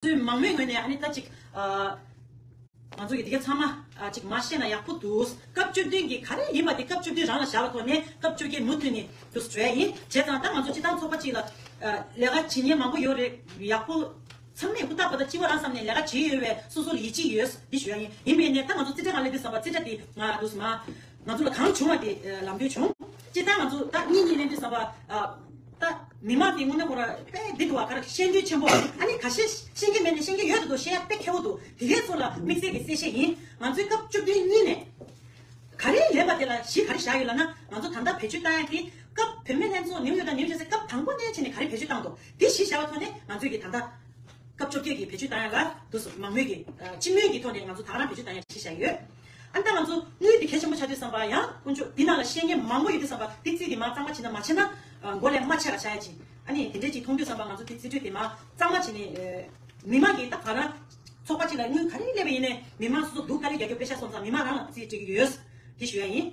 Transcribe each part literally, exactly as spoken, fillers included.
ཚོའི་མང་མོས་ངོས་ནས་ཨ་ནི་ད་ཅིག་ཨ། ང་ཚོ་གི་དེ་ག་ཚང་མ་ཨ་ཅིག་མ་ཤེས་ན་ཡག་པོ་འདུག་སྐབས་བཅུ་བདུན་གྱི་ག་རེ་ཡིན་པ་དེ་སྐབས་བཅུ་བདུན་རང་ལ་བཞག་པ་ཐོག་ནས་སྐབས་བཅོ་བརྒྱད་མུ་མཐུད་ནས་དུ་བྲོས་ཡིན། བྱས་ཙང་ད་ང་ཚོ་སྤྱི་བཏང་ཚོགས་པ་གཅིག་ལ་ཨ་ལས་ཀ་བྱེད་མཁན་མང་པོ་ཡོད་རེད། ཡག་པོ་ཚང་མས་ཧུར་ཐག་པ་དང་སྤྱི་བ་རང་བསམ་ནས་ལས་ཀ་བྱེད་ཡོད་པའི་སོ་སོ་ལ་ཡིད་ཆེས་ཡོད་འདི་ཞུ་ཡ་ཡིན། ཡིན་པས་ནས་ད་ང་ཚོ་རྩིས་ཁྲ་ནང་སླེབས་དུས་ཙམ་པ་རྩིས་ཁྲ་དེ་ང་དུས་མ་ང་ཚོ་ལ་གང་བྱུང་བ་དེ་ལམ་སྟོན་བྱུང་། སྤྱི་བཏང་ང་ཚོ་ད་གཉིས་གཉིས་ལེན་དུས་ཙམ་པ་ད་མི་མང་དེ་དངོས་གནས་ཁོ་ར་དཔེ་འདི་འདུག་བ། ག་རེ་ཤེས་འདོད་ཆེན་པོ། ཨ་ནི་ཁ་ཤས་ཤེས་མཁན་མེད་ནས་ཤེས་མཁན་ཡོད་དུ་འདུག་བཤད་ཡ་དཔེ་མཁས་པོ་འདུག་དེ་གའི་ཚོ་ལ་དམིགས་བསལ་གྱི་གསལ་བཤད་ཡིན། ང་ཚོའི་སྐབས་བཅུ་བདུན་གཉིས་ནས་ག་རེ་ལེན་པ་དེ་ལ་གཞི་ག་རེ་བཞག་ཡོད་ལབ་ན། ང་ཚོ་ད་ལྟ་བེད་སྤྱོད་བཏང་ཡ་དེ་སྐབས་བུད་མེད་ལྷན་ཚོགས་ནིའུ་ཡོག་དང་ནིའུ་ཇར་སི་སྐབས་དང་པོ་ནས་བྱས་ནས་ག་རེ་བེད་སྤྱོད་བཏང་འདུག་དེ་གཞི་བཞག་པ་ཐོག་ནས་ང་ཚོས་ཀྱི་ད་ལྟ་སྐབས་བཅོ་བརྒྱད་ཀྱི་བེད་སྤྱོད་བཏང་ཡ་ལ་དུ་མང་མོས་ཀྱི་སྤྱི་མོས་ཀྱི་ཐོག་ནས་ང་ཚོ་ད་ག་རང་བེད་སྤྱོད་བཏང་ཡ་གཞི་བཞག་ཡོད། ཨ་ནི་ད་ང་ཚོ་དངུལ་དེ་གལ་ཆེན་པོ་ཆགས་དུས་ཙམ་པ་ཡང་དཀོན་མཆོག་འདི་ནང་ལ་ཤེས་མཁན་མང་པོ་ཡོད་དུས་ཙམ་པ་དེ་རྩིས་དེ་མ་གཙང་མ་བྱས་ན་མ་བྱས་ན་མགོ་ལས་མ་ཆེ་བ་ཆགས་ཡ་ཅིག་ཨ་ནི་དེ་འདྲས་ཅིག་མཐོང་དུས་ཙམ་པ་ང་ཚོ་དེ་རྩིས་སྤྲོད་དེ་མ་གཙང་མ་བྱས་ནས་མི་མང་གིས་ད་ག་རང་ཚོགས་པ་གཅིག་ལ་དངུལ་ག་རེ་སླེབས་པ་ཡིན་ནའི་མི་མང་སོ་སོ་སྡུག་ག་རེ་རྒྱག་རྒྱུ་པེ་ཤ་སོང་ཙང་མི་མང་རང་ལ་རྩིས་སྤྲད་ཀྱི་ཡོད་དེ་ཞུ་ཡ་ཡིན།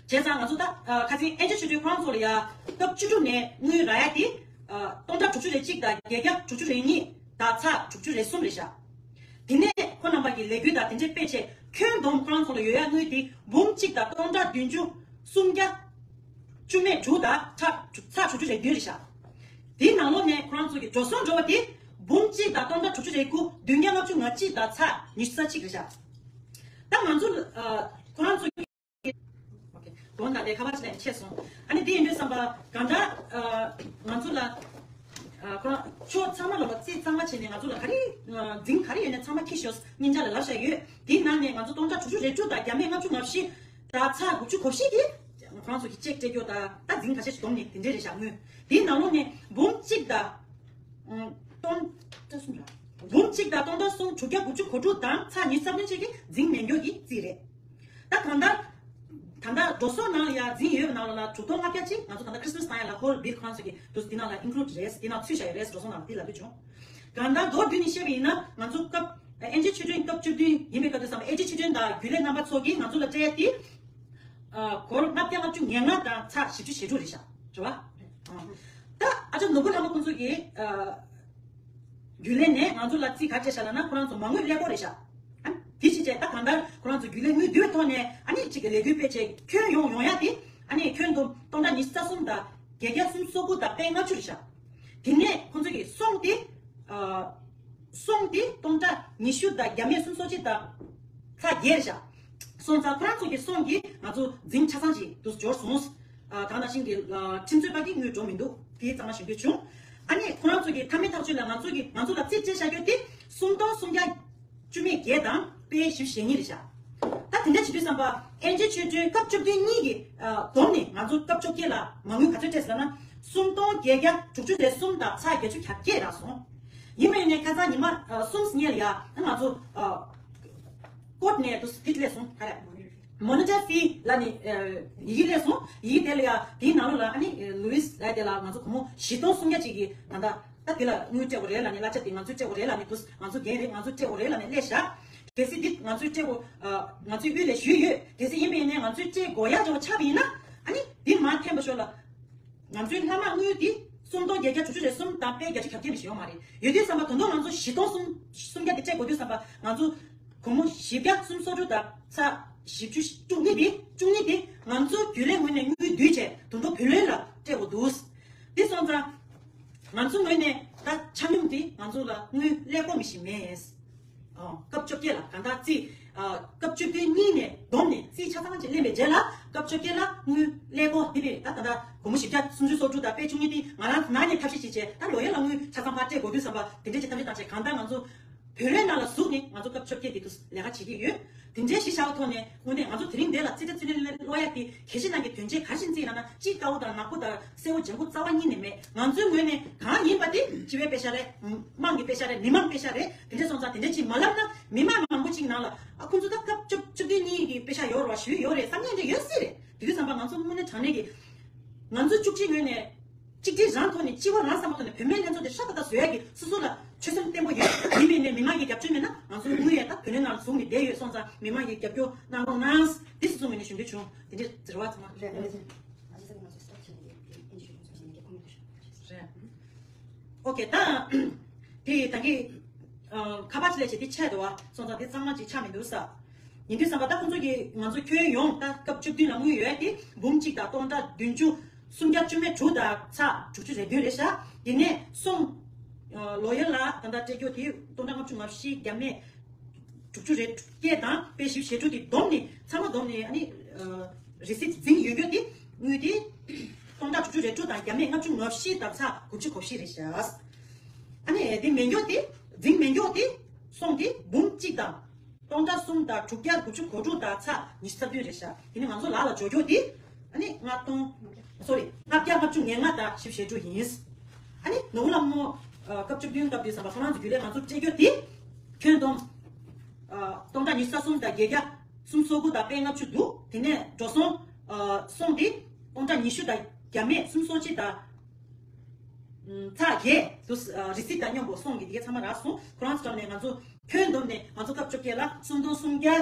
བྱས་ཙང་ང་ཚོ་ད་ཁ་སང་ཨེན་ཅི་ཆོས་སྒྲོན་ཁོ་རང་ཚོ་ལ་ཡ་སྐབས་བཅུ་དྲུག་ནས་དངུལ་རག་ཡ་དེ་སྟོང་ཕྲག་དྲུག་ཅུ་རེ་གཅིག་དང་བརྒྱད་བརྒྱ་དྲུག་ཅུ་རེ་གཉིས་དང་ཚེག་དྲུག་ཅུ་རེ་གསུམ་རེད་ཤག་དེ་ནས་ཁོ་རྣམ་པ་གི་ལས་འགུལ་དང་དེ་འདྲས་སྤེལ་བྱས་ཁྱོན་བསྡོམས་ཁོ་རང་ཚོ་ལ་ཡོད་ཡ་དངུལ་དེ་འབུམ་གཅིག་དང་སྟོང་ཕྲག་བདུན་ཅུ་སུམ་བརྒྱ་བཅུ་མེད་དྲུག་དང་ཚེག་ཚེག་དྲུག་ཅུ་རེ་བདུན་རེད་ཤག་དེའི་ནང་ལོགས་ནས་ཁོ་རང་ཚོ་གི་འགྲོ་སོང་འགྲོ་བ་དེ་འབུམ་གཅིག་དང་སྟོང་ཕྲག་དྲུག་ཅུ་རེ་དགུ་བདུན་བརྒྱ་ལྔ་བཅུ་ང་གཅིག་དང་ཚེག་ཉི་ཤུ་རྩ་གཅིག་རེད་ཤག་ད་ང་ཚོ་ཁོ་རང་ཚོ་གི་ཨོ་ཁེ། དགོངས་དག་དེ་ཁ་པར་ཕྱི་ལ་ཆད་སོང་། ཨ་ནི་དེ་ཡིན་དུས་ཙམ་པ་གང་ལྟར་ང་ཚོ་ལ་ཁོ་རང་ཕྱོགས་ཚང་མ་ལ་རྩིས་གཙང་མ་བྱས་ནས་ང་ཚོ་ལ་ག་རེ་འཛིང་ག་རེ་ཡོད་ནས་ཚང་མ་ཁྱི་ཤོག་སྙིང་རྗེ་ལ་ལབ་བཞག་ཡོད། དེའི་ནང་ནས་ང་ཚོ་སྟོང་ཕྲག་དྲུག་ཅུ་རེ་དྲུག་དང་བརྒྱ་མེད་ལྔ་བཅུ་ང་བཞི་དང་ཚེག་དགུ་བཅུ་གོ་བཞི་དེ་ཁོ་རང་ཚོ་གི་ཅེག་སྤྲད་རྒྱུ་དང་ད་འཛིང་ཁ་ཤས་ཤིག་བསྡོམས་ནས་དེ་འདྲས་རེད་བཞག་དངུལ། དེའི་ནང་ལོགས་ནས་འབུམ་གཅིག་དང་སྟོང་ཕྲག་གསུམ་ར་འབུམ་གཅིག་དང་སྟོང་ཕྲག་གསུམ་དྲུག་བརྒྱ་དགུ་བཅུ་གོ་དྲུག་དང་ཚེག་ཉི་ཤུ་རྩ་བདུན་ཅིག་གི་འཛིང་མེད་རྒྱུ་གི་རྩིས་རེད། ད་གང་ལྟར་ད་ལྟ་འགྲོ་སོང་ནང་ལ་ཡ་འཛིང་ཡོད་པའི་ནང་ལ་ལ་དྲུག་སྟོང་ལྔ་བརྒྱ་ཅིག་ང་ཚོ་ད་ལྟ་ཁྲིས་མས་བཏང་ཡ་ལ་ཧོལ་བིལ་ཁོ་རང་ཚོ་གི་དུས་འདི་ནང་ལ་ཨིན་ཀླུ་ཌི་རེད། འདི་ནང་ཚུད་བཞག་ཡོད་རེད། འགྲོ་སོང་ནང་ལ་འདི་ལབ་དུས་བྱུང་། གང་ལྟར་མདོར་བསྡུས་ནས་བཤད་པ་ཡིན་ན་ང་ཚོ་སྐབས་ཨེན་ཇི་ཆོས་སྒྲོན་སྐབས་བཅུ་བདུན་ཡིན་པའི་སྐབས་དུས་ཙམ་ཨེན་ཇི་ཆོས་སྒྲོན་དང་རྒྱུན་ལས་རྣམ་པ་ཚོ་གིས་ང་ཚོ་ལ་སྤྲད་ཡ་དེ་སྒོར་ལྔ་བརྒྱ་ལྔ་བཅུ་ང་ལྔ་དང་ཚེག་བཞི་བཅུ་ཞེ་དྲུག་རེད་ཤག་རེད་བ། ད་ཨ་ཅག་ནོར་བུ་ལྷ་མོ་ཁོང་ཚོ་གིས་རྒྱུན་ལས་ནས་ང་ཚོ་ལ་རྩིས་ག་སྤྲད་ཤག་ལབ་ན་ཁོ་རང་ཚོ་མ་དངུལ་ཀླད་ཀོར་རེད་ཤག་ཨ་དེ་ཕྱིན་ཆད་ད་གང་ལྟར་ཁོ་རང་ཚོ་རྒྱུན་ལས་དངུལ་བསྡུའི་ཐོག་ནས་ཨ་ནི་གཅིག་གི་ལས་འགུལ་སྤེལ་བྱས་ཁྱོན་ཡོངས་ཡོང་ཡ་དེ་ཨ་ནི་ཁྱོན་བསྡོམས་སྟོང་ཕྲག་ཉི་ཤུ་རྩ་གསུམ་དང་བརྒྱད་བརྒྱ་སུམ་ཅུ་སོ་དགུ་དང་པད་ལྔ་བཅུ་རེད་ཤག་དེ་ནས་ཁོ་ཚོ་གི་སོང་དེ་ཨ་སོང་དེ་སྟོང་ཕྲག་ཉི་ཤུ་དང་བརྒྱ་མེད་སུམ་ཅུ་སོ་གཅིག་དང་ཚེག་བརྒྱད་རེད་ཤག་སོང་ཙང་ཁོ་རང་ཚོ་གི་སོང་གིས་ང་ཚོ་འཛིང་ཆ་ཚང་ཞིག་ཏུ་འབྱོར་སོང་། ཨ་ད་ནང་བཞིན་གྱི་ཨ་ཁྲིམས་རྩོད་པ་གི་དངུལ་འགྲོ་མི་འདུག་དེ་གཙང་མ་ཞུ་འདོད་བྱུང་། ཨ་ནི་ཁོ་རང་ཚོ་གི་མཐའ་མའི་ཐག་གཅོད་ལ་ང་ཚོ་གི་ང་ཚོ་ལ་རྩིས་སྤྲད་བཞག་རྒྱུ་དེ་སུམ་སྟོང་སུམ་བརྒྱ་བཅུ་མེད་བརྒྱད་དང་པད་བཞི་བཅུ་ཞེ་གཉིས་རེད་ཤག་ད་དེ་འདྲ་བྱེད་དུས་ཙམ་པ་ཨེན་ཇི་ཆོས་སྒྲོན་སྐབས་བཅུ་བདུན་གཉིས་ཀྱི་ཨ་བསྡོམས་ནས་ང་ཚོ་སྐབས་བཅོ་བརྒྱད་ལ་མ་དངུལ་ག་ཚོད་སྤྲད་ཟེར་ན་སུམ་སྟོང་བརྒྱད་བརྒྱ་དྲུག་ཅུ་རེ་གསུམ་དང་ཚེག་བརྒྱད་ཅུ་གྱ་བརྒྱད་རག་སོང་། ཡིན་པ་ཡིན་ནའི་ཁ་སང་ཉི་མ་ཨ་གསུམ་སྔོན་ལ་ཡ་ང་ཚོ་ཨ་ཀོར་ཊི་ནས་དུ་དེ་སླེབས་སོང་། ག་རེ་མོ་ནི་ཊར་ཕི་ལབ་ནས་ཡི་གེ་སླེབས་སོང་། ཡི་གེ་དེ་ལ་ཡ་དེའི་ནང་ལོགས་ལ་ཨ་ནི་ལུའིས་ལབ་དེ་ལ་ང་ཚོ་སྒོར་མོ་བཞི་སྟོང་སུམ་བརྒྱ་ཅིག་གི་ད་ལྟ་ད་དེ་ལ་དངུལ་སྤྲད་དགོས་རེད་ལབ་ནས་གླ་ཆ་དེ་ང་ཚོས་སྤྲད་དགོས་རེད་ལབ་ནས་དུ་ང་ཚོ་རྒན་རེད། ང་ཚོས་སྤྲད་དགོས་རེད་ལབ་ནས་སླེབས་ཤག་གལ་སྲིད་འདི་ང་ཚོས་སྤྲད་དགོས་ང་ཚོའི་དབུས་ལས་ཞུས་ཡོད། གལ་སྲིད་ཡིན་པ་ཡིན་ནའི་ང་ཚོས་སྤྲད་དགོས་ཡག་འདྲ་བོ་ཆགས་པ་ཡིན་ན་ཨ་ནི་འདི་མར་འཐེན་པ་ཤོག་ལ། ང་ཚོའི་ལྷག་མ་དངུལ་འདི་སུམ་སྟོང་བརྒྱད་བརྒྱ་དྲུག་ཅུ་རེ་གསུམ་དང་པད་བརྒྱད་ཅུ་གྱ་བརྒྱད་མི་ཞིག་ཡོད་མ་རེད། ཡོད་དུས་ཙམ་པ་ད་དུང་ང་ཚོ་བཞི་སྟོང་སུམ་སུམ་བརྒྱ་དེ་སྤྲད་དགོས་དུས་ཙམ་པ་ང་ཚོ་སྒོར་མོ་བཞི་བརྒྱ་སུམ་ཅུ་སོ་དྲུག་དང་ཚེག་བཞི་བཅུ་བཅུ་གཉིས་དེ་བཅུ་གཉིས་དེ་ང་ཚོ་རྒྱུན་ལས་ངོས་ནས་དངུལ་བསྡུས་བྱས་ད་དུང་བུ་ལོན་ལ་སྤྲད་དགོས་འདུག་དེ་སོང་ཙང་ང་ཚོ་ངོས་ནས་ད་ཆ་སྙོམས་དེ་ང་ཚོ་ལ་དངུལ་ཀླད་ཀོར་མི་ཞིག་མེད། ཨོ། སྐབས་བཅོ་བརྒྱད་ལ་གང་ལྟར་རྩིས། ཨ། སྐབས་བཅུ་བདུན་གཉིས་ནས་བསྡོམས་ནས་རྩིས་ཆ་ཚང་ཅིག་ལེན་པའི་རྗེས་ལ་སྐབས་བཅོ་བརྒྱད་ལ་དངུལ་ཀླད་ཀོར་འདི་རེད། ད་ད་ལྟ་སྒོར་མོ་བཞི་བརྒྱ་སུམ་ཅུ་སོ་དྲུག་དང་པད་བཅུ་གཉིས་དེ་ང་རང་ནང་ནས་ཐབས་ཤེས་བྱས་བྱས་ད་ལོ་ཡར་ལ་དངུལ་ཆ་ཚང་ཕར་སྤྲད་དགོས་དུས་ཙམ་པ་དེ་འདྲས་ཀྱི་ཐབས་ཤེས་བཏང་བྱས་གང་ལྟར་ང་ཚོ་བུ་ལོན་ནང་ལ་ཟུག་ནས་ང་ཚོ་སྐབས་བཅོ་བརྒྱད་དེ་དུས་ལས་ཀ་བྱེད་ཀྱི་ཡོད། དེ་འདྲའི་གཞི་བཞག་པའི་ཐོག་ནས་དངོས་གནས་ང་ཚོ་དེ་རིང་འདི་ལ་རྩིས་ཁྲ་རྩིས་ལེན་ཀློག་ཡ་དེ་གལ་ཆེ་ནང་གི་དོན་ཆེན་ག་རེ་ཞིག་རྩིས་ལབ་ན་གཅིག་དཀར་པོ་དང་ནག་པོ་དང་སེར་པོ་ལྗང་ཁུ་རྩ་བ་ཉིད་ནས་མེད། ང་ཚོའི་ངོས་ནས་གང་ཡིན་པ་དེ་སྤྱི་པའི་པེ་ཤ་རེད། དམངས་ཀྱི་པེ་ཤ་རེད། མི་མང་པེ་ཤ་རེད། དེ་འདྲ་སོང་ཙང་དེ་འདྲ་ཅིག་མ་ལབ་ན་མི་མང་མང་པོ་ཅིག་ནང་ལ་ཨ་ཁོང་ཚོ་ད་སྐབས་བཅུ་བཅུ་བདུན་གཉིས་ཀྱི་པེ་ཤ་ཡོད་རེད་བ། ཞུས་ཡོད་རེད་བསམ་མཁན་འདྲ་ཡོད་སྲིད་རེད། དེ་དུས་ཙམ་པ་ང་ཚོ་དངོས་གནས་དྲང་གནས་ཀྱི་ང་ཚོ་བཅུ་གཅིག་ངོས་ནས་གཅིག་སྒྲིལ་རང་ཐོག་ནས་སྤྱི་བོ་རང་བསམ་པ་ཐོག་ནས་བུད་མེད་ལྷན་ཚོགས་དེ་ཧྲ་ཏག་ཏག་བཟོ་ཡ་གི་སོ་སོ་ལ་ཆོད་སེམས་བརྟན་པོ་ཡོད། ཡིན་མིན་ནས་མི་མང་གི་རྒྱབ་སྐྱོར་མེད་ན་ང་ཚོ་དངོས་ཡོད་ད་བུད་མེད་ནང་ལ་ཟུག་ནས་བསྡད་ཡོད་སོང་ཙང་མི་མང་གི་རྒྱབ་སྐྱོར་གནང་རོགས་གནང་། དེ་སོ་སོ་ངོས་ནས་ཞུ་འདོད་བྱུང་། དེ་འདྲའི་ཟེར་བ་ཚང་མ་རེད། རེད། ཨོ་ཁེ། ད་དེ་ད་གི་ ཁ་པར་ཅིག་ལས་བྱེད་དེ་ཆད་འདུག་བ། སོང་ཙང་དེ་གཙང་མ་ཅིག་ཆགས་མི་འདུག་ས། ཡིན་དུས་ཙམ་པ་ད་ཁོང་ཚོ་གིས་ང་ཚོ་ཁྱོན་ཡོངས་ད་སྐབས་བཅུ་བདུན་ལ་དངུལ་ཡོད་དེ་འབུམ་གཅིག་དང་སྟོང་ཕྲག་བདུན་ཅུ་སུམ་བརྒྱ་བཅུ་མེད་དྲུག་དང་ཚེག་དྲུག་ཅུ་རེ་བདུན་རེད་ཤག་དེ་ནས་སོང་། ལོ་ཡར་ལ་ད་ལྟ་སྤྲད་རྒྱུ་དེ་སྟོང་ཕྲག་ལྔ་བཅུ་ང་བཞི་བརྒྱ་མེད་དྲུག་ཅུ་རེ་བརྒྱད་དང་དཔེ་བཞི་བཅུ་ཞེ་དྲུག་དེ་བསྡོམས་ནས་ཚང་མ་བསྡོམས་ནས་ཨ་ནི་རི་སིཊ་འཛིན་ཡོད་རྒྱུ་དེ་དངུལ་དེ་སྟོང་ཕྲག་དྲུག་ཅུ་རེ་དྲུག་དང་བརྒྱ་མེད་ལྔ་བཅུ་ང་བཞི་དང་ཚེག་དགུ་བཅུ་གོ་བཞི་རེད་ཤག་ཨ་ནི་དེ་མེད་རྒྱུ་དེ་འཛིན་མེད་རྒྱུ་དེ་སོང་དེ་འབུམ་གཅིག་དང་། སྟོང་ཕྲག་གསུམ་དང་དྲུག་བརྒྱ་དགུ་བཅུ་གོ་དྲུག་དང་ཚེག་ཉི་ཤུ་རྩ་བདུན་རེད་ཤག་དེ་ནི་ང་ཚོ་ལག་ལ་འབྱོར་རྒྱུ་དེ་ཨ་ནི་ལྔ་སྟོང་། སོ་རི། ལྔ་བརྒྱ་ལྔ་བཅུ་ང་ལྔ་དང་བཞི་བཅུ་ཞེ་དྲུག་ཡིན། ཨ་ནི་ནོར་བུ་ལྷ་མོ་སྐབས་བཅུ་བདུན་སྐབས་དེ་ཙམ་པ་ཁོ་རང་ཚོ་རྒྱུན་ལས་ང་ཚོ་སྤྲད་རྒྱུ་དེ་ཁྱོན་བསྡོམས་སྟོང་ཕྲག་ཉི་ཤུ་རྩ་གསུམ་དང་བརྒྱད་བརྒྱ་སུམ་ཅུ་སོ་དགུ་དང་དཔེ་ལྔ་བཅུ་འདུག་དེ་ནས་འགྲོ་སོང་སོང་དེ་སྟོང་ཕྲག་ཉི་ཤུ་དང་བརྒྱ་མེད་སུམ་ཅུ་སོ་གཅིག་དང་། ཚེག་བརྒྱད་དུ་རི་སིཊ་དང་མཉམ་པོ་སོང་གི་དེ་གའི་ཚང་མ་རག་སོང་། ཁོ་རང་ཚོ་ནས་ང་ཚོ་ཁྱོན་བསྡོམས་ནས་ང་ཚོ་སྐབས་བཅོ་བརྒྱད་ལ་སུམ་སྟོང་སུམ་བརྒྱ་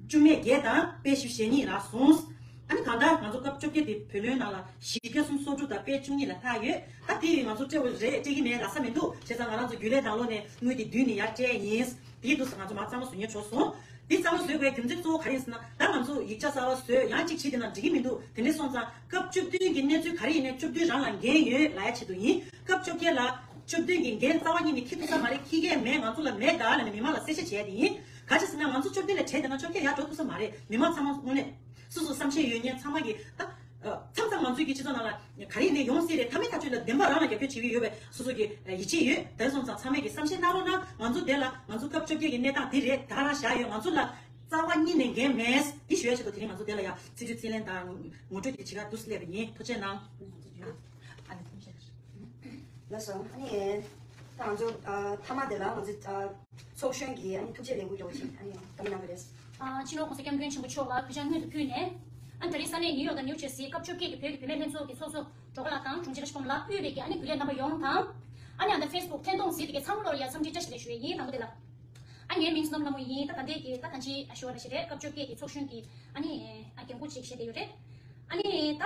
བཅུ་མེད་བརྒྱད་དང་དཔེ་བཞི་བཅུ་ཞེ་གཉིས་རག་སོང་། ཨ་ནི་གང་ལྟར་ང་ཚོ་སྐབས་བཅོ་བརྒྱད་དེ་བུ་ལོན་ནང་ལ་བཞི་བརྒྱ་སུམ་ཅུ་སོ་དྲུག་དང་དཔེ་བཅུ་གཉིས་ལ་ལྷག་ཡོད། ད་དེ་ཡིས་ང་ཚོ་སྤྲད་དགོས་རེད་སྤྲད་ཀྱི་མེད་ལབ་ས་མི་འདུག་བྱས་ཙང་ང་རང་ཚོ་རྒྱུན་ལས་ནང་ལོགས་ནས་དངུལ་དེ་བསྡུས་ནས་ཡར་སྤྲད་ཡིན། དེའི་དུས་སུ་ང་ཚོ་མར་གཙང་མ་བཟོ་མཁན་བྱུང་སོང་། འདི་གཙང་མ་བཟོ་དགོས་རྒྱུ་མཚན་གཙོ་བོ་ག་རེ་ཡིན་ཟེར་ན། ད་ང་ཚོ་ཡིག་ཆ་གསར་བ་བཟོས་ཡང་གཅིག་བྱས་དེ་ན་འགྲིག་གི་མི་འདུག་དེ་འདྲ་སོང་ཙང་སྐབས་བཅུ་བདུན་གྱི་གནས་ཚུལ་ག་རེ་ཡིན་ནའི་བཅུ་བདུན་རང་ལ་འགན་ཡོད་ལབ་ཡ་ཆེད་དུ་ཡིན། སྐབས་བཅོ་བརྒྱད་ལ་བཅུ་བདུན་གྱི་འགན་རྩ་བ་ཉིད་ནས་འཁྱེར་ཐུབ་ས་མ་རེད། འཁྱེར་མཁན་མེད། ང་ཚོ་ལ་མེད་ད་ལབ་ནས་མི་མང་ལ་གསལ་བཤད་བྱས་དེ་ཡིན། ག་ཅི་ཟེར་ན་ང་ཚོ་བཅུ་བདུན་ལ་བྲེལ་བསྡད་ན་བཅོ་བརྒྱད་ཡར་འགྲོ་ཐུབ་ས་མ་རེད། མི་མང་ཚང་མ་དངོས་གནས་སོ་སོ་བསམ་ཤེས་ཡོད་མཁན་ཚང་མ་གིས་ད། མཚམས་མཚམས་ང་ཚོའི་གི་སྤྱི་ཚོགས་ནང་ལ་ག་རེ་ཡིན་ནའི་ཡོང་སྲིད་རེད། མཐའ་མའི་ཐག་གཅོད་ལ་བདེན་པ་རང་ལ་རྒྱབ་སྐྱོར་བྱེད་ཀྱི་ཡོད་པའི་སོ་སོ་གི་ཡིད་ཆེས་ཡོད། དེ་སོང་ཙང་ཚང་མས་ཀྱི་བསམ་ཤེས་གནང་རོགས་གནང་། ང་ཚོ་དེ་ལ་ང་ཚོ་སྐབས་བཅོ་བརྒྱད་ཀྱི་གནས་སྟངས་འདི་རེད། ད་རང་བཞག་ཡོད། ང་ཚོ་ལ་རྩ་བ་ཉིད་ནས་འགན་མེད། འདི་ཞུ་ཡ་ཆེད་དུ་དེ་རིང་ང་ཚོ་དེ་ལ་ཡ་ཚིག་སྒྲིལ་རྩིས་ལེན་དང་ངོ་སྤྲོད་ཀྱི་བྱེད་ག་འདུག་སླེབས་པ་ཡིན། ཐུགས་རྗེ་གནང་། ལགས་སོ། ཨ་ནི་ད་ང་ཚོ་མཐའ་མ་དེ་ལ་ང་ཚོ་ཚོགས་གཞོན་གྱིས་ཨ་ནི་ཐུགས་རྗེ་ལེགས་འབུལ་སྐྱོར་བ་ཞིག་ཨ་ནི་བཀའ་མོལ་གནང་གི་རེད། ཨ། སྤྱི་ནོར་༸གོང་ས་༸སྐྱབས་མགོན་ཆེན་པོ་མཆོག་ལ་གུས་ཕྱག་སྔོན་དུ་ཕུལ་ནས། ཨ། ད་རེས་ས་གནས་ནིའུ་ཡོག་དང་ནིའུ་ཇར་སིའི་སྐབས་བཅོ་བརྒྱད་ཀྱི་བོད་ཀྱི་བུད་མེད་ལྷན་ཚོགས་ཀྱི་ཚོགས་གཙོ་སྒྲོལ་དཀར་ལགས་དང་དྲུང་ཆེ་བཀྲ་ཤིས་སྒྲོལ་མ་ལགས་དབུས་པའི་གི་ཨ་ནི་དགེ་ལས་རྣམ་པ་ཡོངས་དང་། ཨ་ནི་ཨ་ད་ཕེ་སི་བུག་འཐེན་གཏོང་གཟིགས་དེ་གའི་ཚང་མ་ལོར་ཡ་འཚམས་འདྲི་བཀྲ་ཤིས་བདེ་ལེགས་ཞུ་ཡས་ཡིན། དང་པོ་དེ་ལ། ཨ་ངའི་མིང་བསོད་ནམས་ལྷ་མོ་ཡིན། ད་ད་ལྟའི་གི་ད་ད་ཅི་ཨ་ཞུ་བ་ལ་ཞིག་རེད། སྐབས་བཅོ་བརྒྱད་ཀྱི་ཚོགས་གཞོན་གྱི་ཨ་ནི་ཨ་འགན་འཁུར་ཅིག་བཞེས་བསྡད་ཡོད་རེད། ཨ་ནི་ད།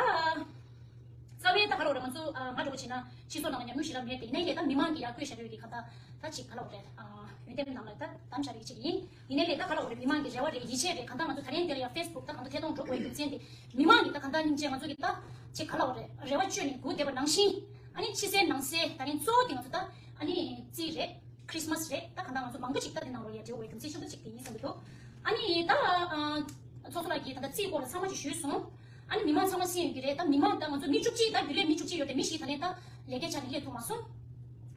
རྩ་བའི་ད་ག་རེ་རེད། ང་ཚོ་ཨ་ང་འདྲ་བོ་བྱས་ན་སྤྱི་ཚོགས་ནང་ལ་ཉམས་མྱོང་ཞེ་དྲག་མེད་དེ། ཡིན་ནའི་ལས་ད་མི་མང་གིས་ཡར་བསྐོས་བཞག་ཡོད་ཀྱི་ག་ད་ད་ཅིག་ག་ལ་བ་རེད། ཨ་ཡོན་ཏན་ནང་ལ་ད་གདམ་བཞག་ཡོད་ཅིག་ཡིན། ཡིན་ནའི་ལས་ད་ག་ལ་བ་རེད། མི་མང་གི་རེ་བ་རེད། ཡིད་ཆེས་རེད། ག་ད་ང་ཚོ་ད་རིང་འདིར་ཡར་ཕེ་སི་བུག་ད་ག་ད་ཐད་གཏོང་འགྲོ་དགོས་རྒྱུ་མཚན་དེ་མི་མང་གིས་ད་ག་ད་སྙིང་རྗེ་ང་ཚོ་གི་ད་ཅིག་ག་ལ་བ་རེད། རེ་བ་བཅོལ་ནས་སྒུག་བསྡད་པ་ནང་བཞིན། ཨ་ནི་ཕྱི་གསལ་ནང་གསལ་ད་རིང་གཙོ་བོ་དེ་ང་ཚོ་ད་ཨ་ནི་རྩིས་རེད། ཁྲིས་མས་རེད། ད་ག་ད་ང་ཚོ་མང་པོ་ཅིག་ད་དེ་ནང་ལོགས་ཡར་འབྲེལ་བའི་རྒྱུ་མཚན་ཆེན་པོ་ཅིག་དེ་ཡིན་བསམ་གྱི་འདུག་ཨ་ནི་ད་ཨ་ཚོགས་གཙོ་ལགས་ཀྱིས་ད་ལྟ་རྩིས་སྐོར་ལ་ཚང་མ་ཅིག་ཞུས་སོང་། ཨ་ནི་མི་མང་ཚང་མ་གསན་ཡོད་ཀྱི་རེད། ད་མི་མང་ད་ང་ཚོ་མི་བཅུ་གཅིག་ད་རྒྱུན་ལས་མི་བཅུ་གཅིག་ཡོད་དེ། མི་བཞི་ད་ལན་ད་ལས་ཀའི་ཆ་ནས་སླེབས་ཐུབ་མ་སོང་།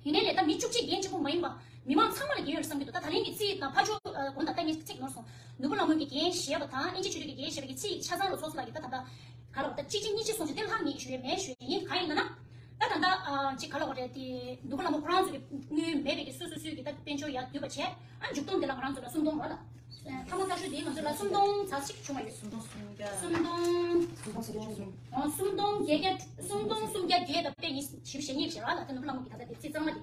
ཡིན་ནའི་ལས་ད་མི་བཅུ་གཅིག་འགན་ཆེན་པོ་མ་ཡིན་པ། མི་མང་ཚང་མ་ལ་འགན་ཡོད་རེད་བསམ་གྱི་འདུག་ད་ད་ལན་གྱི་རྩིས་དང་ཕར་ཕྱོགས་དགོངས་དག་ད་ངས་ཚིག་ནོར་སོང་། ནོར་བུ་ལྷ་མོ་གི་འགན་བཞེས་པ་དང་ཨེན་ཅི་ཆོས་སྒྲོན་གྱི་འགན་བཞེས་པ་གི་ཚིག་ཆ་ཚང་ལ་ཚོགས་གཙོ་ལགས་ཀྱིས་ད་ད་ལྟ་ག་རེ་ད་གཅིག་གཅིག་གཉིས་གཅིག་སོང་ཚེ་དེ་ལྷག་ངེས་ཀྱི་ཞུ་ཡས་མེད་ཞུ་ཡས་ཡིན། གང་ཡིན་ལབ་ན། ད་ད་ལྟ་ཨ་ཅིག་ག་ལ་བ་རེད་དེ། ནོར་བུ་ལྷ་མོ་ཁོ་རང་ཚོ་གི་དངུལ་མེད་པའི་གི་སོ་སོ་སོའི་གི་ད་དཔལ་འབྱོར་ཡར་བསྡུས་པ་བྱས། ཨ་མཇུག་སྡོམ་དེ་ལ་ང་རང་ཚོ་ལ་སུམ་སྟོང་རོ་ལ། མཐའ་མ་བརྟག་ཞིབ་དེ་ང་ཚོ་ལ་སུམ་སྟོང་ཙམ་ཞིག་བྱུང་བ་ཡོད། སུམ་སྟོང་སུམ་བརྒྱ། སུམ་སྟོང་། སུམ་སྟོང་སུམ་བརྒྱ་བརྒྱད། ཨ་སུམ་སྟོང་སུམ་བརྒྱ་བརྒྱད་དང་དཔེ་ཉི་ཤུ་བཞི་བཅུ་ཞེ་གཉིས་བྱས་ར་ལ། ད་ནོར་བུ་ལྷ་མོ་གི་ད་ལྟ་དེ་རྩིས་གཙང་མ་དེ།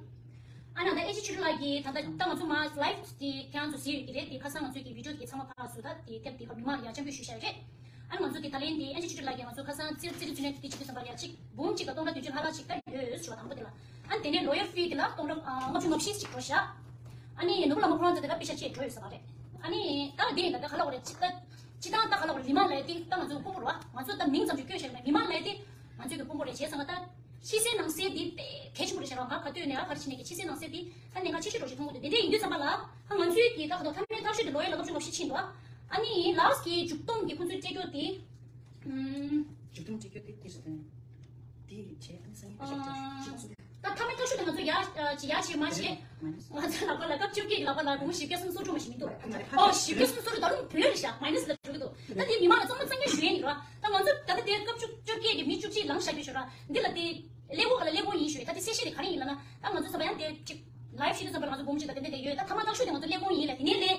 ཨ་ན་ད་ཨེ་ཅི་ཆོས་སྒྲོན་ལགས་ཀྱིས་ད་ལྟ་ད་ང་ཚོ་མ་ལའིབ་དེ་ཁྱེད་རང་ཚོ་གཟིགས་ཡོད་ཀྱི་རེད། དེ་ཁ་སང་ང་ཚོའི་གི་བི་ཌིའོ་དེ་ཚང་མ་ཕར་བཟོ་ད་དེ་དེབ་དེ་ཕར་མི་མང་ལ་ཡར་འཆམ་འགོད་ཞུས་བཞག་ཡོད་རེད། ཨ་ང་ཚོ་དེ་ད་ལན་དེ་ཨེ་ཅི་ཆོས་སྒྲོན་ལགས་ཀྱིས་ང་ཚོ་ཁ་སང་རྩིས་རྩིས་རྩིས་ཚུལ་ནས་དེ་བྱེད་དུས་ཙམ་པར་ཡ་གཅིག་འབུམ་གཅིག་དང་སྟོང་ཕྲག་བདུན་ཅུ་ལྷག་ལྷག་ཅིག་ད་ཡོད་ཞུ་བ་དང་པོ་དེ་ལ། ཨ་དེ་ནས་ལོ་ཡར་ཕི་དེ་ལ་སྟོང་ཕྲག་ལྔ་བཅུ་ང་བཞི་ཅིག་འགྲོ་བཞག་ཨ་ནི་ནོར་བུ་ལྷ་མོ་ཁོ་རང་ཚོ་དེ་ལ་པེ་ཤ་ཅིག་འགྲོ་ཡོད་ས་མ་རེད། ཨ་ནི་ད་དེ་ཡིན་ད་ད་ག་ལ་བ་རེད། ཅིག་ད་ཅིག་ད་ད་ག་ལ་བ་རེད། མི་མང་ལ་ཡ་དེ་ད་ང་ཚོ་དཔོན་པོ་རེད་བ། ང་ཚོ་ད་མིང་ཙམ་ཞིག་བཀོད་བཞག་ཡོད་མེད། མི་མང་ལ་ཡ་དེ་ང་ཚོའི་གི་དཔོན་པོ་རེད་བྱས་ཙང་ད། ཕྱི་གསལ་ནང་གསལ་དེ་དཔེ་གལ་ཆེན་པོ་རེད་ཤག་རང་ག་ག་དུས་ནས་ཨ་ག་རེ་བྱས་ནས་ཀྱི་ཕྱི་གསལ་ནང་གསལ་དེ་ད་གནད་འགག་ཆེ་ཆེ་འདྲ་ཞིག་མཐོང་གི་འདུག་དེ་འདྲ་ཡིན་དུས་ཙམ་པ་ལ་ཨ་ང་ཚོའི་གི་ད་ག་ད་མཐའ་མའི་བརྟག་ཞིབ་དེ་ལོ་ཡར་ལ་ལྔ་བཅུ་ང་བཞི་ཕྱིན་འདུག་ཨ་ནི་ལཱ་སི་གི་མཇུག་སྡོམ་གི་ཁོང་ཚོའི་སྤྲད་རྒྱུ་དེ། ཨུམ། མཇུག་སྡོམ་སྤྲད་རྒྱུ་དེ་དེ་རེད་དེ། དེ་བྱས་ཨ་ནི་སང་ཉིན་ཨ་ཞབས་བཅར་ཞིག་སོང་། ད་མཐའ་མའི་བརྟག་ཞིབ་དེ་ང་ཚོ་ཡར་ཅི་ཡར་ཆེ་མར་ཆེ། ང་ཚོ་ལག་པ་ལ་སྐབས་བཅོ་བརྒྱད་ཀྱི་ལག་པ་ལ་འབུམ་བཞི་བརྒྱ་སུམ་ཅུ་སོ་དྲུག་མ་ཞིག་མི་འདུག་ཨོ་བཞི་བརྒྱ་སུམ་ཅུ་སོ་དྲུག་ད་རུང་བུ་ལོན་རེད་ཤག་མའི་ནས་ལ་འགྲོ་གི་འདུག་ད་དེ་མི་མང་ལ་གཙང་མ་གཙང་རྐྱང་ཞུ་ཡས་ཡིན་ར། ད་ང་ཚོ་ད་ལྟ་དེ་སྐབས་བཅོ་བཅོ་བརྒྱད་ཀྱི་མི་བཅུ་གཅིག་ལངས་བཞག་རྒྱུ་ཞུ་ར། འདི་ལ་དེ་ཀླད་ཀོར་ག་ལ་ཀླད་ཀོར་ཡིན་ཞུ་ཡས། ད་དེ་གསལ་བཤད་དེ་ག་རེ་ཡིན་ལབ་ན། ད་ང་ཚོ་ཚོ་བ་ཡང་དེ་ཅིག་ལའིབ་ཤེད་དུ་ཚོ་བ་ལ་ང་ཚོ་འབུམ་གཅིག་དང་དེ་འདྲ་དེ་ཡོད། ད་མཐའ་མ་བརྟག་ཞིབ་དེ་ང་ཚོ་ཀླད་ཀོར་ཡིན་ལ། དེ་ནས་ལས།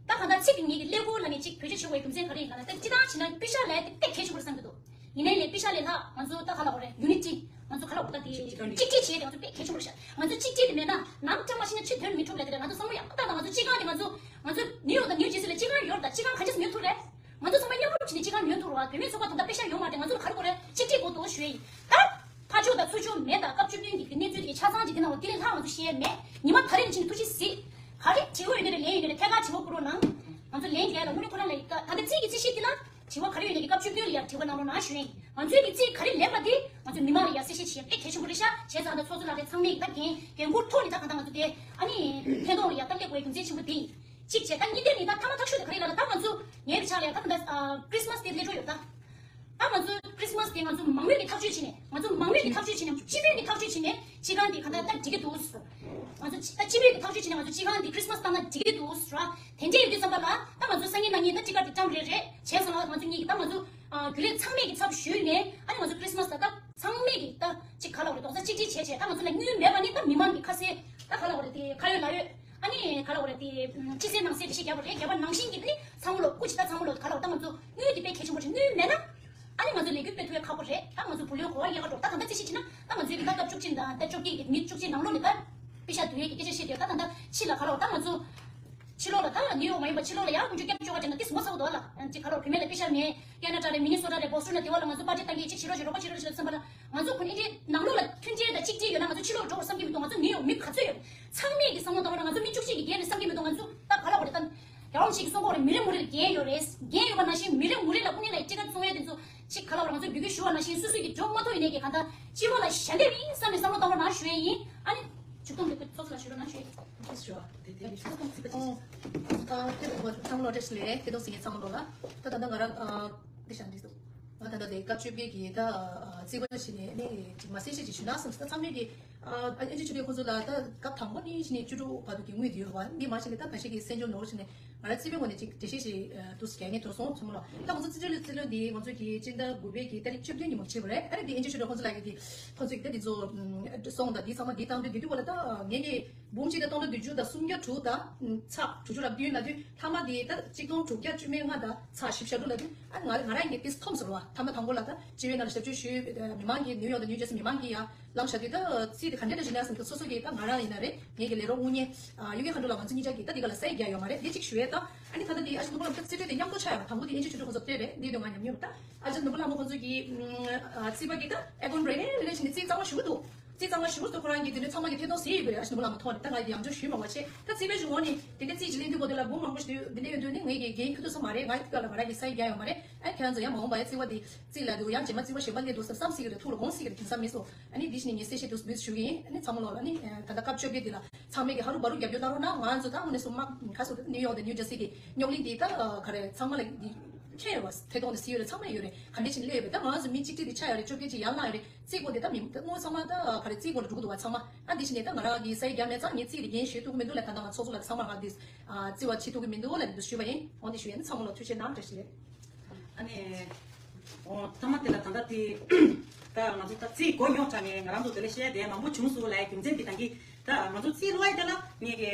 ད་གང་ལྟར་ཚིག་དེ་ངེད་ཀྱི་ཀླད་ཀོར་ལ་ངས་ཅིག་བེད་སྤྱོད་བྱེད་དགོས་རྒྱུ་མཚན་ག་རེ་ཡིན་ལབ་ན། ད་སྤྱི་བཏང་བྱས་ན་པེ་ཤ་ལབ་ཡ་དེ་དཔེ་གལ་ཆེན་པོ་རེད་བསམ་གྱི་འདུག་ཡིན་ནའི་ལས་པེ་ཤ་ལས་ལྷག་ང་ཚོ་ད་ག་ལབ་དགོས་རེད། ཡུ་ནི་ཊི། ང་ཚོ་ག་ལབ་དགོས་ད་དེ་གཅིག་སྒྲིལ་བྱེད་དེ་ང་ཚོ་དཔེ་གལ་ཆེན་པོ་རེད་ཤག་ང་ཚོ་གཅིག་སྒྲིལ་དེ་མེད་ན་ནམ་ཀྲང་མ་ཤི་ན་ཕྱི་དོན་མི་འགྲུབ་ལབ་དེ་རེད། ང་ཚོ་བསམ་བློ་ཡག་པོ་བཏང་དང་། ང་ཚོ་སྤྱི་ཁང་དེ་ང་ཚོ་ང་ཚོ་ནིའུ་ཡོག་དང་ནིའུ་ཇེ་སི་ལ་སྤྱི་ཁང་ཡོད་རེད། ད་སྤྱི་ཁང་ག་འདྲས་སེ་ཉོ་ཐུབ་རེད། ང་ཚོ་ཚང་མ་མཉམ་རུབ་བྱས་ནས་སྤྱི་ཁང་ཉོ་ཐུབ་རེད་བ། བུད་མེད་ཚོགས་པ་ད་ལྟ་པེ་ཤ་ཡོད་མ་རེད། ང་ཚོ་ལ་ག་རེ་དགོས་རེད། གཅིག་སྒྲིལ་དགོས་འདུག་ཞུ་ཡ་ཡིན། ད་ཕར་ཕྱོགས་དང་ཚུར་ཕྱོགས་མེད། ད་སྐབས་བཅུ་བདུན་གྱི་གནས་ཚུལ་དེ་གི་ཆ་ཚང་གཅིག་དེ་ནང་ལ་དེ་ལས་ལྷག་ང་ཚོ་བཤད་ཡ་མེད། ཉི་མ་ད་རེས་ནས་ཕྱིན་ནས་ཐུགས་རྗེ་གཟིགས། ཞུ་ཡིན། ང་ཚོའི་གི་རྩིས་ག་རེ་ལེན་པ་དེ་ང་ཚོའི་མི་མང་ལ་ཡ་གསལ་བཤད་བྱེད་ཡ་དཔེ་གལ་ཆེན་པོ་རེད་ཤག་བྱས་ཙང་ད་ཚོགས་གཙོ་ལགས་རེད། ཚང་མས་ད་འགན་འགན་འཁུར་ཐོག་ནས་ད་གང་ལྟར་ང་ཚོ་དེ་ཨ་ནི་ཐད་གཏོང་ལ་ཡ་སྟབས་བདེ་དགོས་ཡ་རྒྱུ་མཚན་ཆེན་པོ་དེ་ཡིན། གཅིག་བྱས། ད་གཉིས་ཐད་ནས་ད་ཐ་མ་ཐག་ཆོད་དེ་ག་རེ་ལབ་ན། ད་ང་ཚོ་ངའི་རེ་ཆ་ལ་ཡ་ད་ད་ལྟ་ཁྲི་སི་མ་སི་དེ་སླེབས་འགྲོ་ཡོད་ད། ད་ང་ཚོ་ཁྲི་སི་མ་སི་དེ་ང་ཚོ་མང་མོས་ཀྱི་ཐག་གཅོད་བྱས་ནས། ང་ཚོ་མང་མོས་ཀྱི་ཐག་གཅོད་བྱས་ནས། སྤྱི་མོས་ཀྱི་ཐག་གཅོད་བྱས་ནས། སྤྱི་ཁང་དེ་ག་ད་འགྲིག་གི་འདུག་ང་ཚོ་ད་སྤྱི་མོས་ཀྱི་ཐག་གཅོད་བྱས་ནས། ང་ཚོ་སྤྱི་ཁང་དེ་ཁྲི་སི་མ་སི་བཏང་ན་འགྲིག་གི་འདུག་ར། དེ་འདྲས་ཡོད་དུས་ཙམ་པ་ལ་ད་ང་ཚོ་སང་ཉིན་གནངས་ཉིན་ད་ཊི་ཀེ་ཊི་དེ་བཀྲམ་རེད་རེད་བྱས་ཙང་ལ། ང་ཚོ་གཉིས་ཀྱི་ད་ང་ཚོ་རྒྱུན་ལས་ཚང་མས་ཀྱི་ཚབ་ཞུས་ནས། ཨ་ནི་ང་ཚོ་ཁྲི་སི་མ་སི་ད་ད་ཚང་མས་ཀྱི་ད་ཅིག་ག་ལབ་དགོས་རེད། རྡོག་རྩ་གཅིག་སྒྲིལ་བྱས་བྱས། ད་ང་ཚོ་ལ་དངུལ་མེད་པ་ནི་ད་མི་མང་གི་ཁ་གསལ། ད་ག་ལབ་དགོས་རེད། དེ་ཁ་ཡོད་ལག་ཡོད། ཨ་ནི་ག་ལབ་དགོས་རེད། དེ་ཕྱི་གསལ་ནང་གསལ་འགྲེལ་བཤད་བརྒྱབ་པ་རེད། བརྒྱབ་པ་ནང་བཞིན་གྱི་ནི་ཚང་མ་ལོ་སྐུ་མཁྱེན། ད་ཚང་མ་ལོ་ག་ལབ་དགོས། ད་ང་ཚོ་དངུལ་དེ་དཔེ་གལ་ཆེན་པོ་རེད། དངུལ་མེད་ན་ཨ་ནི་ང་ཚོ་ལས་འགུལ་སྤེལ་ཐུབ་ཡ་ཁག་པོ་རེད། ད་ང་ཚོ་བུ་ལོན་གོ་བ་རྒྱག་ག་འགྲོ། ད་ད་ལྟ་རྩིས་བཤད་བྱས་ན་ད་ང་ཚོའི་གི་ད་སྐབས་བཅུ་གཅིག་དང་ད་བཅོ་བརྒྱད་ཀྱི་མི་བཅུ་གཅིག་ནང་ལོགས་ནས་ད་པེ་ཤག་བསྡུ་ཡས་ཀྱི་སྐད་ཆ་བཤད་དེ། ད་ད་ད་ཕྱི་ལ་ག་ལབ་དགོས། ད་ང་ཚོ་ཕྱི་ལོགས་ལ་ད་ནིའུ་ཡོག་མ་ཡིན་པ་ཕྱི་ལོགས་ལ་ཡང་དཀོན་མཆོག་སྐྱབས་བཅོལ་བ་དྲན་ན་ཏིས་མོ་ཚ་བོ་འདུག་ཨ་ལ། ཅིག་ག་ལབ་དགོས། བུད་མེད་ལ་པེ་ཤག་མེད། ཀེ་ན་ཌ་རེད། མི་ནི་སོ་ཊ་རེད། བྷོ་སི་ཊོན་རེད། དེ་བ་ལ་ང་ཚོ་པར་ཊི་བཏང་གི་ཅིག་བྱེད་རོགས་བྱེད་རོགས་པ་བྱེད་རོགས་བྱེད་རོགས་བསམ་པ་ལ། ང་ཚོ་ཁོ་ཨིན་ཌི་ཡ་ནང་ལོགས་ལ་མཐུན་སྒྲིལ་དང་གཅིག་སྒྲིལ་ཡོད་ན་ང་ཚོ་ཕྱི་ལོགས་འགྲོ་བསམ་གྱི་མི་འདུག་ང་ཚོ་ནིའུ་ཡོག་མི་ག་ཚོད་ཡོད། ཚང་མས་ཀྱི་བསམ་བློ་བཏང་བ་ན་ང་ཚོ་མི་བཅུ་གཅིག་གི་འགན་རེད་བསམ་གྱི་མི་འདུག་ང་ཚོ་ད་ག་ལབ་དགོས་རེད། ད་རྒྱལ་བ་རིན་པོ་ཆེ་གིས་གསུང་གི་ཡོད་རེད། མི་རེ་ངོ་རེ་ལ་འགན་ཡོད་རེད། འགན་ཡོད་པ་ནང་བཞིན་མི་རེ་ངོ་རེ་ལ་དངོས་གནས་ལ་ཊི་ཀེ་ཊི་བཙོང་ཡ་དེ་ཚོ་ཅིག་ག་ལབ་དགོས་རེད། ང་ཚོ་འབོད་སྐུལ་ཞུ་བ་ནང་བཞིན་སོ་སོ་གིས་འགྲོ་མ་ཐུབ་ཡིན་ནའི་གི་གང་ལྟར་སྤྱི་བོ་ལ་ཞྭ་འདེབས་ཡིན་བསམ་པའི་བསམ་བློ་བཏང་བ་ན་ཞུ་ཡ་ཡིན། ཨ་ནི་ཆིག་སྟོང་གི་ཚོགས་གཙོ་ལ་ཞུ་རོགས་གནང་ཞུ་ཡ་ཡིན། ཞུ་བ་དེ་དེ་ཨ་ཨ་ཨ་ཚང་མ་ལོ་བཀྲ་ཤིས་བདེ་ལེགས། ཐད་གཏོང་གཟིགས་མཁན་ཚང་མ་ལོ་ལ། ད་ད་ལྟ་ང་རང་ཨ་འདི་ཞང་འདི་འདུག་ང་ད་ལྟ་དེ་སྐབས་བཅོ་བརྒྱད་ཀྱི་ད་རྩིས་པ་ཞིག་ནས་ནི་ཅིག་མ་གསལ་བཤད་ཅིག་ཞུ་ན་བསམ། ད་ཚང་མས་ཀྱི་ཨ་ཨེན་ཇི་ཆོས་སྒྲོན་ཁོང་ཚོ་ལ་ད་སྐབས་དང་པོ་ནས་ཕྱིན་ནས་བཅུ་དྲུག་བར་དུ་གི་དངུལ་དེ་ཡོད་པ་འདི་མ་གཞི་ནས་ད་ད་ཞིག་གི་སེམས་ཆུང་ནོར་ཕྱིན་ནས། ང་རང་རྩིས་པའི་ངོས་ནས་ཅིག་འགྲེལ་བཤད་ཅིག་ཨ་འདུག་སེ་རྒྱག་ངེས་འདུག་སོང་ཚང་མ་ལ། ད་ང་ཚོ་རྩིས་ཆོས་རྩིས་ལོ་འདི་ང་ཚོ་གི་སྤྱི་ཟླ་དགུ་པའི་གི་ཏ་རིག་བཅུ་བདུན་ཉིན་མོ་བྱས་པ་རེད། ཨ་རེ་འདི་ཨེན་ཇི་ཆོས་སྒྲོན་ཁོང་ཚོ་ལ་གི་གི་ཁོང་ཚོ་གི་ད་འདི་ཚོ་སོང་དང་འདི་ཚང་མ་འདི་བཏང་དུས་འདི་དུས་གོ་ལ་ད་ངེད་ཀྱི་འབུམ་གཅིག་དང་སྟོང་ཕྲག་བདུན་ཅུ་དང་སུམ་བརྒྱ་དྲུག་དང་ཚེག་དྲུག་ཅུ་རེ་བདུན་ལ་དུས་ཐ་མ་འདི་ད་གཅིག་སྟོང་དྲུག་བརྒྱ་བཅུ་མེད་ལྔ་དང་ཚེག་བཞི་བཅུ་ཞེ་དྲུག་ལ་དུས་ཨ་ང་ང་རང་གི་ཏིས་ཐོམ་ཟེར་བ་ཐ་མ་དང་པོ་ལ་ད་སྤྱི་བའི་ནང་ལ་ཞབས་ཞུ་ཞུས་མི་མང་གི་ནིའུ་ཡོག་དང་ནིའུ་ཇར་སི་མི་མང་གི་ཡ། ལངས་བཞག་དུས་ད་རྩིས་དེ་ག་འདྲ་འདྲ་ཞིག་ན་བསམ་གྱི་སོ་སོ་གི་ད་ང་རང་ཡིན་ན་རེད། ངེད་ཀྱི་ལས་རོགས་དངུལ་གཉེར་ཨ་ཡུ་གེ་ཁ་འགྲོ་ལ་ང་ཚོ་གཉིས་ཆ་གི་ད་འདི་ག་ལ་སའི་རྒྱ་ཡོད་མ་རེད། འདི་གཅིག་ཞུ་ཡས་ད། ཨ་ནི་ད་ལྟ་འདི་ཨ་ཅེ་ནོར་བུ་ལྷ་མོ་ད་རྩིས་སྤྲོད་དེ་མཉམ་དུ་ཆགས་ཡོད་པ་དང་པོ་དེ་ཨེན་ཇི་ཆོས་སྒྲོན་ཁོང་ཚོ་སྤྲད་པས་འདི་དུས་ང་ཉམས་མྱོང་ད། ཨ་ཅེ་ནོར་བུ་ལྷ་མོ་ཁོང་ཚོ་གི་ཨ་རྩིས་པ་གི་ད་ཨེ་ཀོན་རེ་རེ་རེ་བྱས་ནས་རྩིས་གཙང་མ་ཞུ་གི་འདུག་རྩིས་གཙང་མ་ཞུ་གི་འདུག་ཁོ་རང་གི་དེ་ནས་ཚང་མ་གི་ཐད་གཏོང་ཟེར་ཡོད་པ་རེད། ཨ་ཅེ་ནོར་བུ་ལྷ་མོ་ཐོག་ནས་ད་ང་ཡི་ཡམ་ཆོག་ཞུས་མ་བ་བྱས། ད་རྩིས་པའི་གཞུག་འོག་ནས་དེ་འདྲ་རྩིས་ཀྱི་གླེང་དུས་གོ་དེ་ལ་འབུམ་མང་པོ་ཞིག་འདུག་འདི་འདྲ་ཡོད་དུས་ནི་ངེད་ཀྱི་འགན་ཁུར་ཐུབ་ས་མ་རེད། ང་ཡི་ཐུགས་ཀ་ལ་ང་རང་གི་སའི་རྒྱ་ཡོད་མ་རེད། ཨ་ཁྱེད་རང་ཚོ་ཡང་མ་འོངས་པ་ཡ་རྩིས་པ་འདི་རྩིས་ལ་འདུག་ཡང་རྗེས་མ་རྩིས་པ་གཞན་པ་སླེབས་འདུག་བསམ་བསམ་སྲིད་ཀྱི་རེད། ཐུགས་ལ་དགོངས་སྲིད་ཀྱི་རེད། དེང་སང་མི་སོ་ཨ་ནི་འདི་ཞིག་ནི་ངས་གསལ་བཤད་འདུག་འདུག་ཞུ་གི་ཡིན། ཨ་ནི་ཚང་མ་ལོག་ལ་ནི་ད་ལྟ་སྐབས་བཅོ་བརྒྱད་འདི་ལ་ཚང་མས་ཀྱི་ཧ་རུ་བ་རུ་རྒྱབ་སྐྱོར་གནང་རོགས་གནང་། ང་ཚོ་ད་དངོས་གནས་སོ་མ་ཁ་སོ་ནིའུ་ཡོག་དང་ནིའུ་ཇར་སི་གི་རྙོག་གླེང་འདི་ད་ག་རེ་ཚང་མ་ལ་འདི་ཁྱེད་རེད་བ་ཐད་གཏོང་འདི་སྲིད་ཡོད་རེད། ཚང་མས་ཡོད་རེད། ག་འདྲ་ཞིག་སླེབས་ཡོད་པས་ད་ང་ཚོ་མི་གཅིག་སྒྲིལ་འདི་ཆགས་ཡོད་རེད། བཅོ་བརྒྱད་ཅིག་ཡར་ལངས་ཡོད་རེད། རྩིས་སྐོར་འདི་ད་མི་ད་དངོས་ཚང་མ་ད་ག་རེ་རྩིས་སྐོར་ལ་འགྲོ་གི་འདུག་བ། ཚང་མ་ཨ་འདི་ཞིག་ནས་ད་ང་རང་གི་སའི་རྒྱ་མེད་ཙང་ངས་རྩིས་ཀྱི་འགན་བཞེས་ཐུབ་ཀྱི་མི་འདུག་ལ། ད་ལྟ་ང་ཚོགས་གཙོ་ལ་ཚང་མ་ང་འདི་རྩིས་པ་བྱེད་ཐུབ་ཀྱི་མི་འདུག་ལ་འདི་འདུག་ཞུས་པ་ཡིན། འོ་འདི་ཞུ་ཡ་ནི་ཚང་མ་ལ་ཐུགས་རྗེ་གནང་བཀྲ་ཤིས་བདེ་ལེགས། ཨ་ནི། འོ་ཐ་མ་དེ་ལ་ད་ལྟ་དེ་ད་ང་ཚོ་ད་རྩིས་གོ་ཡོང་དྲ་ནས་ང་རང་ཚོ་དེ་ལ་བཤད་དེ་མང་པོ་བྱུང་སོང་ལ། རྒྱུ་མཚན་དེ་ད་གི་ད་ང་ཚོ་རྩིས་ཀློག་ཡ་དེ་ལ་ངས་གི་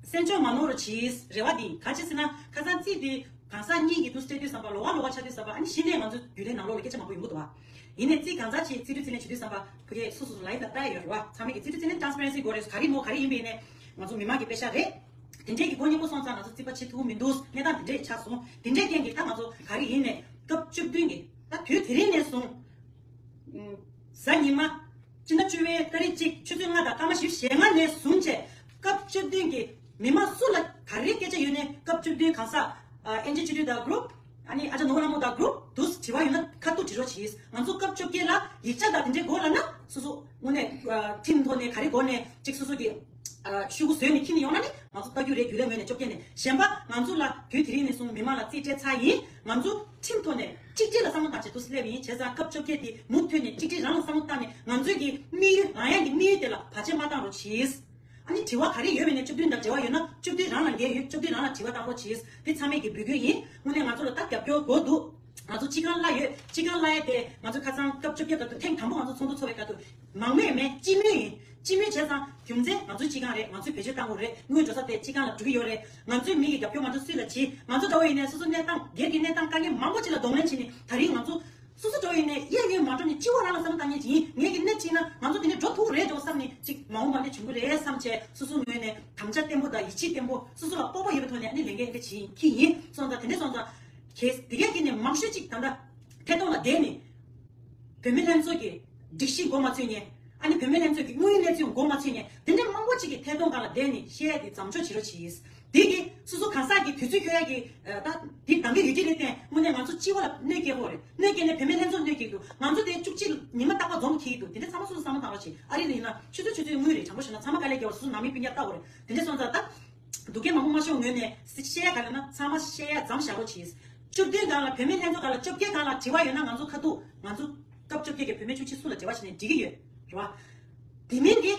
སེམས་ཆུང་མ་ནོར་རོགས་གྱིས་རེ་བ་དེ་ག་ཅི་ཟེར་ན། ཁ་སང་རྩིས་དེ་གང་ཟག་གཉིས་ཀྱི་དུས་སྤྲད་དུས་བསམ་པ་ལོགས་ཀ་ལོགས་ཀ་ཆགས་དུས་བསམ་པ། ཨ་ནི་གཞི་ནས་ང་ཚོ་རྒྱུན་ལས་ནང་ལོགས་ལ་སྐད་ཆ་མང་པོ་ཡོང་གི་འདུག་བ། ཡིན་ནའི་རྩིས་གང་ཟག་ཅིག་རྩིས་སྤྲོད་རྩིས་ལེན་བྱེད་དུས་བསམ་པ་ཕ་གིའི་སོ་སོ་སོ་ལ་ཡི་ད་ལྟ་ཡོད་རེད་བ། ཚང་མས་ཀྱི་རྩིས་སྤྲོད་རྩིས་ལེན་ཊ་རན་སི་པེ་རན་སི་དགོས་རེད། ག་རེ་མོ་ག་རེ་ཡིན་པ་ཡིན་ནའི་ང་ཚོ་མི་མང་གི་པེ་ཤ་རེད། དེ་འདྲས་ཀྱི་མགོ་མཉམ་པོ་སོང་ཙང་ང་ཚོ་རྩིས་པ་བྱེད་ཐུབ་ཀྱི་མི་འདུག་གནས་སྟངས་དེ་འདྲས་ཆགས་སོང་། དེ་འདྲས་རྐྱེན་གྱིས་ད་ང་ཚོ་ག་རེ་ཡིན་ནས་སྐབས་བཅུ་བདུན་གྱི་ད་དུས་དེ་རིང་ནས་བཟུང་། ཨུམ། གཟའ་ཉི་མ། སྤྱི་ཟླ་བཅུ་པའི་ཏ་རིག་གཅིག་ཆུ་ཚོད་ལྔ་དང་སྐར་མ་བཞི་བཅུ་ཞེ་ལྔ་ནས་བཟུང་བྱས་སྐབས་བཅུ་བདུན་གྱི་མི་མང་སུ་ལ་ག་རེ་སྐད་ཆ་ཡོད་ནས་སྐབས་བཅུ་བདུན་གང་ཟག་ཨ་ཨེན་ཇི་ཆོས་སྒྲོན་དང་གུ་རུབ། ཨ་ནི་ཨ་ཅག་ནོར་བུ་ལྷ་མོ་དང་གུ་རུབ་དུ་དྲི་བ་ཡོད་ན་ཁ་ཐུག་དྲི་རོགས་གྱིས། ང་ཚོ་སྐབས་བཅོ་བརྒྱད་ལ་ཡིག་ཆ་དང་དེ་འདྲའི་དགོས་ལབ་ན་སོ་སོ་དངོས་གནས་ཨ་ཁྲིམས་ཐོག་ནས་ག་རེ་དགོས་ནས་གཅིག་སོ་སོ་གི་ཨ་ཤོག་གུ་བཟོས་ནས་འཁྱེར་ནས་ཡོང་ན་ནི་ང་ཚོ་ལྟ་རྒྱུ་རེད། རྒྱུན་ལས་ངོས་ནས་བཅོ་བརྒྱད་ནས་གཞན་པ་ང་ཚོ་ལ་དུས་དེ་རིང་ནས་བཟུང་མི་མང་ལ་རྩིས་སྤྲད་ཚར་ཡིན། ང་ཚོ་ཁྲིམས་ཐོག་ནས་གཅིག་སྒྲིལ་ལ་བསམ་བློ་བཏང་བྱས་འདུག་སེ་སླེབས་ཡིན། བྱས་ཙང་སྐབས་བཅོ་བརྒྱད་དེ་མུ་མཐུད་ནས་གཅིག་སྒྲིལ་རང་ལ་བསམ་བློ་བཏང་ནས་ང་ཚོའི་གི་དམིགས་ཡུལ་རང་ཡང་གི་དམིགས་ཡུལ་དེ་ལ་བར་ཆད་མ་བཏང་རོགས་གྱིས། ཨ་ནི་དྲི་བ་ག་རེ་ཡོད་མེད་ནས་བཅུ་བདུན་དང་འབྲེལ་བ་ཡོད་ན་བཅུ་བདུན་རང་ལ་འགན་ཡོད། བཅུ་བདུན་རང་ལ་དྲི་བ་བཏང་རོགས་གྱིས། དེ་ཚང་མས་ཀྱི་འབོད་སྐུལ་ཡིན། དངོས་གནས་ང་ཚོ་ལ་ད་རྒྱབ་སྐྱོར་དགོས་འདུག་ང་ཚོ་སྤྱི་ཁང་གླ་ཡོད། སྤྱི་ཁང་གླ་ཡས་དེ་ང་ཚོ་ཁ་སང་སྐབས་བཅོ་བརྒྱད་སྐབས་དུ་ཐེངས་དང་པོ་ང་ཚོ་ཚོགས་འདུ་ཚོགས་པའི་སྐབས་དུ་མང་མོས་མེད། སྤྱི་མོས་ཡིན། སྤྱི་མོས་བྱས་ཙང་རྒྱུ་མཚན་ང་ཚོའི་སྤྱི་ཁང་རེད། ང་ཚོས་བེད་སྤྱོད་བཏང་དགོས་རེད། དངུལ་འགྲོ་ས་དེ་སྤྱི་ཁང་ལ་འགྲོ་གི་ཡོད་རེད། ང་ཚོའི་མི་ཡི་རྒྱབ་སྐྱོར་མ་གཏོགས་སུས་ལ་བྱེད། ང་ཚོ་འདྲ་བོ་ཡིན་ནའི་སོ་སོ་གནས་སྟངས་སྒེར་གྱི་གནས་སྟངས་དཀའ་ངལ་མང་པོ་ཅིག་ལ་གདོང་ལེན་བྱས་ནས་ད་རིང་ང་ཚོ་སོ་སོ་འགྲོ་ཡིན་ནས་གཡས་གཡོན་མ་འགྲོ་ནས་སྤྱི་བོ་རང་ལ་བསམ་བློ་བཏང་མཁན་ཅིག་ཡིན། ངས་ཀྱི་སྣེ་ཁྲིད་ན་ང་ཚོ་དེ་ནས་འགྲོ་ཐུབ་རེད་འགྲོ་བསམ་ནས་ཅིག་མ་འོངས་པ་འདི་བྱུང་གི་རེད་བསམ་བྱས་སོ་སོ་ངོས་ནས་དམ་བཅའ་བརྟན་པོ་དང་ཡིད་ཆེས་བརྟན་པོ་སོ་སོ་ལ་སྤོབས་པ་ཡོད་པའི་ཐོག་ནས་ཨ་ནི་ལས་འགན་འདི་བྱེད་ཀྱི་ཡིན་སོང་ཙང་དེ་འདྲས་སོང་ཙང་གལ་དེ་གས་ཀྱི་ནས་མང་ཤོས་ཅིག་ད་ལྟ་ཐད་གཏོང་ལ་བསྡད་ནས་བུད་མེད་ལྷན་ཚོགས་ཀྱི་སྒྲིག་གཞི་མགོ་མ་ཚོས་མཁན་ཨ་ནི་བུད་མེད་ལྷན་ཚོགས་ཀྱི་དངོས་ཡོད་གནས་ཚུལ་མགོ་མ་ཚོས་མཁན་དེ་འདྲས་མང་པོ་ཅིག་གིས་ཐད་གཏོང་སྒང་ལ་བསྡད་ནས་བཤད་ཡ་དེ་མཚམས་འཇོག་བྱེད་རོགས་གྱིས། དེ་གི་སོ་སོ་གང་ཟག་གི་དུས་ཚོད་འཁྱོལ་ཡ་གི་ད་དེ་འདང་གི་ཡོད་ཀྱི་རེད་དེ། དངོས་གནས་ང་ཚོ་སྤྱི་བ་ལ་གནོད་སྐྱེལ་གོ་རེད། གནོད་སྐྱེལ་ནས་བུད་མེད་ལྷན་ཚོགས་གནོད་སྐྱེལ་འདུག་ང་ཚོ་དེ་བཅུ་གཅིག་ཉི་མ་རྟག་པ་འཛོམས་འཁྱེར་གྱི་འདུག་དེ་འདྲ་ཚང་མ་སོ་སོ་བསམ་བློ་བཏང་རོགས་བྱེད། ཨ་རི་ནས་ཡིན་ན་ཆུ་ཚོད་ཆུ་ཚོད་དངུལ་རེད། དྲང་པོ་བཤད་ན་ཚང་མ་དཀའ་ལས་རྒྱག་པ་སོ་སོ་ནང་མི་སྤུན་ཀྱག་ལྟ་གོ་རེད། དེ་འདྲ་སོང་ཙང་ད་སྡུག་སྐད་མང་པོ་མ་ཤོར་ངོས་ནས་བཤད་ཡ་ག་ལ་ན་ཚང་མ་བཤད་ཡ་མཚམས་བཞག་རོགས་བྱེད། བཅུ་བདུན་སྒང་ལ་བུད་མེད་ལྷན་ཚོགས་སྒང་ལ་བཅོ་བརྒྱད་སྒང་ལ་དྲི་བ་ཡོད་ན་ང་ཚོ་ཁ་ཐུག་ང་ཚོ་སྐབས་བཅོ་བརྒྱད་ཀྱི་བུད་མེད་བཅུ་གཅིག་སུ་ལ་འབྲེལ་བ་བྱས་ནས་འགྲིག་གི་ཡོད་རེད་བ། དེ་མིན་གྱི་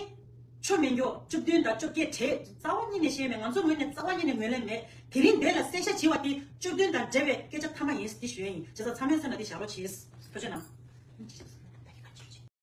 ཆོ་མེད་མགྱོགས་བཅུ་བདུན་དང་བཅོ་བརྒྱད་བྲལ་རྩ་བ་ཉིད་ནས་བཤད་མེད། ང་ཚོ་ངོས་ནས་རྩ་བ་ཉིད་ནས་ངོས་ལེན་མེད། དེ་རིང་འདི་ལ་གསལ་བཤད་བྱེད་པ་དེ་བཅུ་བདུན་དང་འབྲེལ་བའི་སྐད་ཆ་མཐའ་མ་ཡིན་ཟེར་དེ་ཞུ་ཡ་ཡིན། བྱས་ཙང་ཚང་མའི་སེམས་ལ་དེ་བཞག་རོགས་བྱེད། ཐུགས་རྗེ་གནང་།